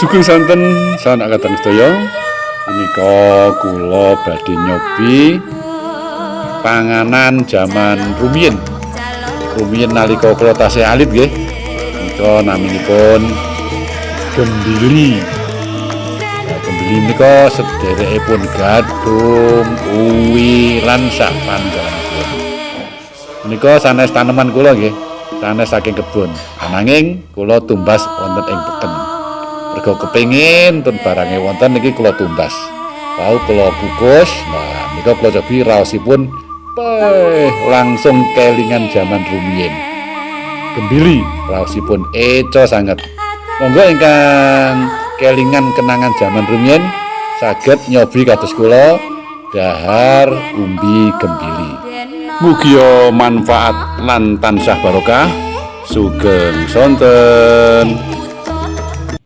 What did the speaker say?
Sugeng sonten sanak kadang sedaya. Punika kula badhe nyobi panganan jaman rumiyin. Rumiyin nalika kula tasih alit nggih. Punika naminipun gembili. Nah, gembili menika sederekipun gadung, uwi lan sak pangganipun. Menika sanes taneman kula nggih, sanes saking kebun. Ananging kula tumbas wonten ing peken. Mergo kepengin tun barange wonten niki kula tumbas. Wau kula kukus, nah nika kula cobi raosipun peh langsung kelingan jaman rumiyin. Gembili raosipun eco sanget. Monggo ingkang kelingan kenangan jaman rumiyin saged nyobi kados kula dahar umbi gembili. Mugia manfaat lan tansah barokah. Sugeng sonten.